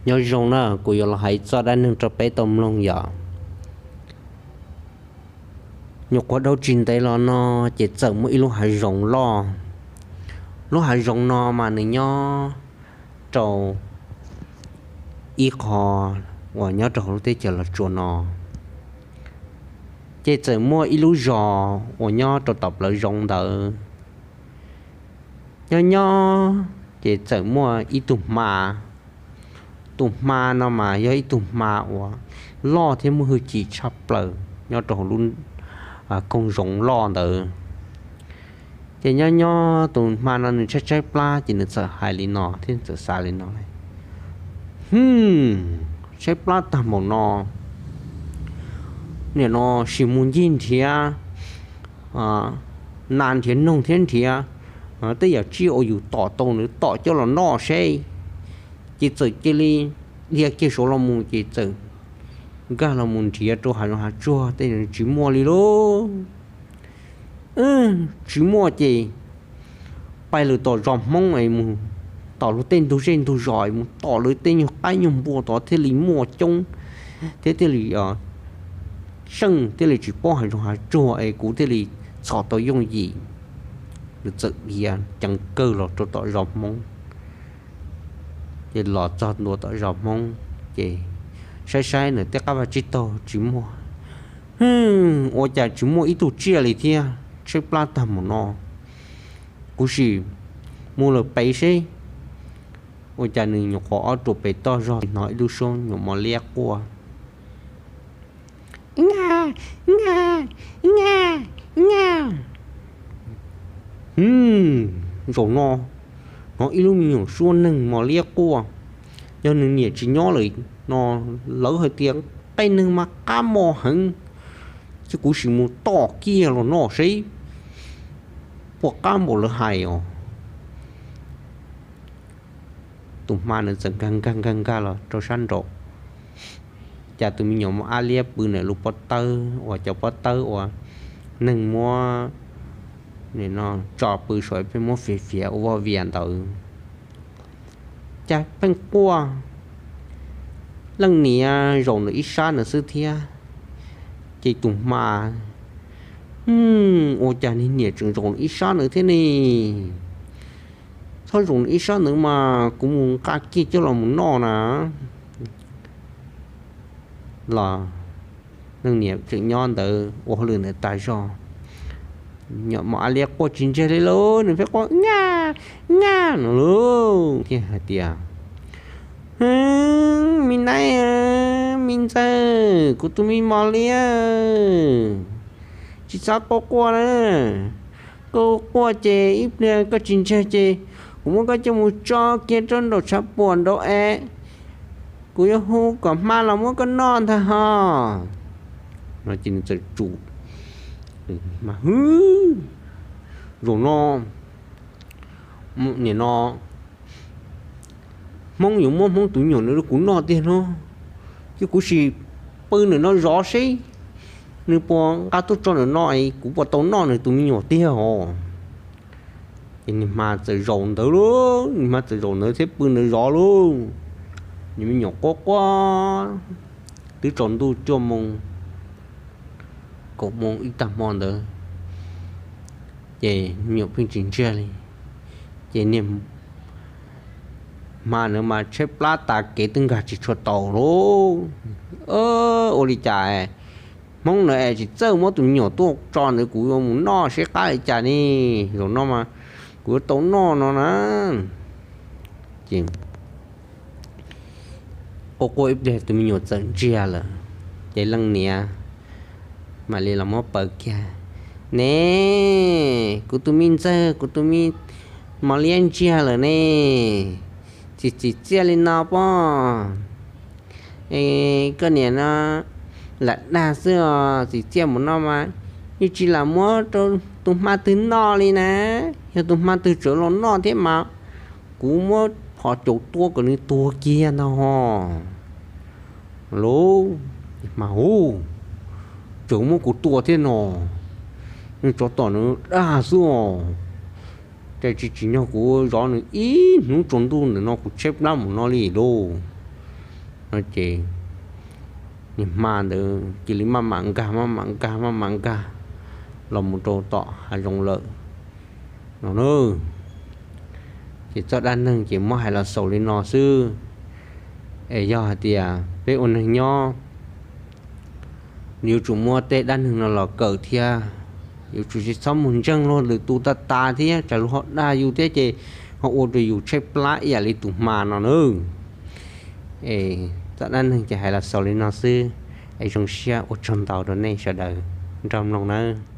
Nyob zoo na, kuv yuav los hais txoj dab neeg rau peb tau mloog yom. Nyuam qhuav dhau tsis ntev los no, ces txawm muaj ib lub hav zoov loj. Lub hav zoov no mas nws nyob rau ib qho uas nyob rau hauv lub teb chaws Los Tsuas no. Ces txawm muaj ib lub zos uas nyob rau tom plawv zoov ntawd. Nyob nyob ces txawm muaj ib tug hma. Tus hma no mas yog ib tug hma uas loj thiab muaj hwj chim tshaj plaws nyob rau hauv lub koog zoov loj ntawd. Ces nyob nyob tus hma no nws tshaib tshaib plab ces nws txawm hais li no thiab nws txawm xav li no: Hm, tshaib plab tag npaum no, nim no sim mus ncig nrhiav nas nrhiav noog thiab nrhiav tej yam tsiaj uas yus tom tau nws tom coj los noj seb. Ces txawm cia li dhia kiag saud los mus ces txawm nkag los mus nrhiav rau hav zoov hav tsuag tej tsis muaj li lauj. Tsis muaj ces pais lawm tom zos Hmoob es mus tom luag tej ntug zej ntug zos es mus tom lawv tej nyuag qaib nyuag npua tod thiaj li muaj coob thiab thiaj li seej thiaj li tsis paub hav zoov hav tsuag es kuv thiaj li txhom tau yooj yim. Nws txawm dhia ceev kawg los rau tom zos Hmoob. Ces los txog ntua tom zos Hmoob ces saib saib nws tej qab vaj tsib taug tsis muaj. Hm, ua cas tsis muaj ib tug tsiaj li thiab, tshaib plab tag npaum no. Kuv sim mus lawm pem seb. Ua cas nws nyuam qhuav ob ruam pem toj zog hnov ib lub suab nyuam mos liab quaj: Nga, nga, nga, nga. Hm, zaum no hnov ib lub me nyuam suab neeg mos liab quaj. Yog nws niam tsis nyob lawm no, lawv hais tias qe neeg mas qab mos heev, ces kuv sim mus tom kiag los noj seb puas qab npaum lawv hais os. Tus hma nws txawm nkag nkag nkag nkag los rau sab nraud, cas tus me nyuam mos ab liab pw ntawm lub pob tawb uas cov pob tawb uas neeg muab tso pw saum pheej muab fiav fiav ua voj vias ntawd. Cas pheej quaj leej niam zaum ntawm ib sab ntawd xwb thiab. Ces tus hma, ua cas niag niam tseem zaum ib sab ntawd thiab ne? Txhob zaum ib sab ntawd mas kuv mus nqa kiag coj los mus noj na. Los leej niam tseem nyob ntawd ua hauj lwm ntawd tas zog, nyuam mos ab liab quaj tsis ntsiag li lauj, nws pheej quaj nga nga no lauj thiab hais tias: Me naib, me ntxawg, kuv tus me mos liab, tsis txhob quaj quaj na. Koj quaj ces ib pliag koj tsis ntsiag ces kuv muab koj coj mus tso kiag rau nraum tshav puam nraud es kuv yuav hu kom hma los muab koj noj ntag ho. No ces nws txawm tsum, hwv, zaum no, nim no Hmoob yuav muab Hmoob tus me nyuam ntawd rau kuv noj tiag no, ces kuv sim pw ntawm no zov seb nws puas nqa tuaj tso ntawm no es kuv puas tau noj nws tus me nyuam tiag os. Ces niag hma txawm zaum ntawd lauj, niag hma txawm zaum ntawd thiab pw ntawd zov lauj. Nws me nyuam quaj quaj, twb tsaus ntuj cuaj moo kaum moo ib tag hmo ntawd, ces me nyuam pheej tsis ntsiag li. Ces niag hma ntawd mas tshaib plab tas kev twb nkag tsis tshua taus lauj. Ua li cas Hmoob ntawd es tsis txawj muab tus me nyuam tuaj tso ntawd kuv yuav mus noj seb qab li cas ne. Zaum no mas kuv yuav tau noj no na. Ces quaj quaj ib pliag tus me nyuam txawm ntsiag lawm, ces leej niam mam li los muab paws kiag. Ne, kuv tus me ntxawg, kuv tus me mos liab ntsiag lawm ne, tsis txim txiaj li no pob. Koj niam no lam dag xwb os, txim txiaj mus no mas yeej tsis lam muab rau tus hma twg noj li na. Yog tus hma twg tseem los noj thiab mas kuv muab phom caum tua kom nws tuag kiag ntag ho. Lauj, hma hu, tseem muab kuv tua thiab no. Nws tsov tom nws dag xwb os. Ces tsis tsim nyog kuv zov nws ib hnub tsaus ntuj ntawm no kuv tshaib plab mus no li lauj. no ces niag hma ntawd cia li maj mam nkag maj mam nkag maj mam nkag los mus rau tom hav zoov lawm no na. Ces txoj dab neeg ces muab hais los xaus li no xwb. Es yog hais tias peb ua neeg nyob, yuav tsum muab tej dab neeg no los kawm thiab. Yuav tsum tsis txhob mus ntseeg luag lwm tus tas tas thiab tsam luag ho dag yus thiab ces ho ua rau yus tshaib plab ib yam li tus hma no na. Es txoj dab neeg ces hais los xaus li no xwb. Es zoo siab ua tsaug ntau rau nej sawv daws nrog mloog nawb.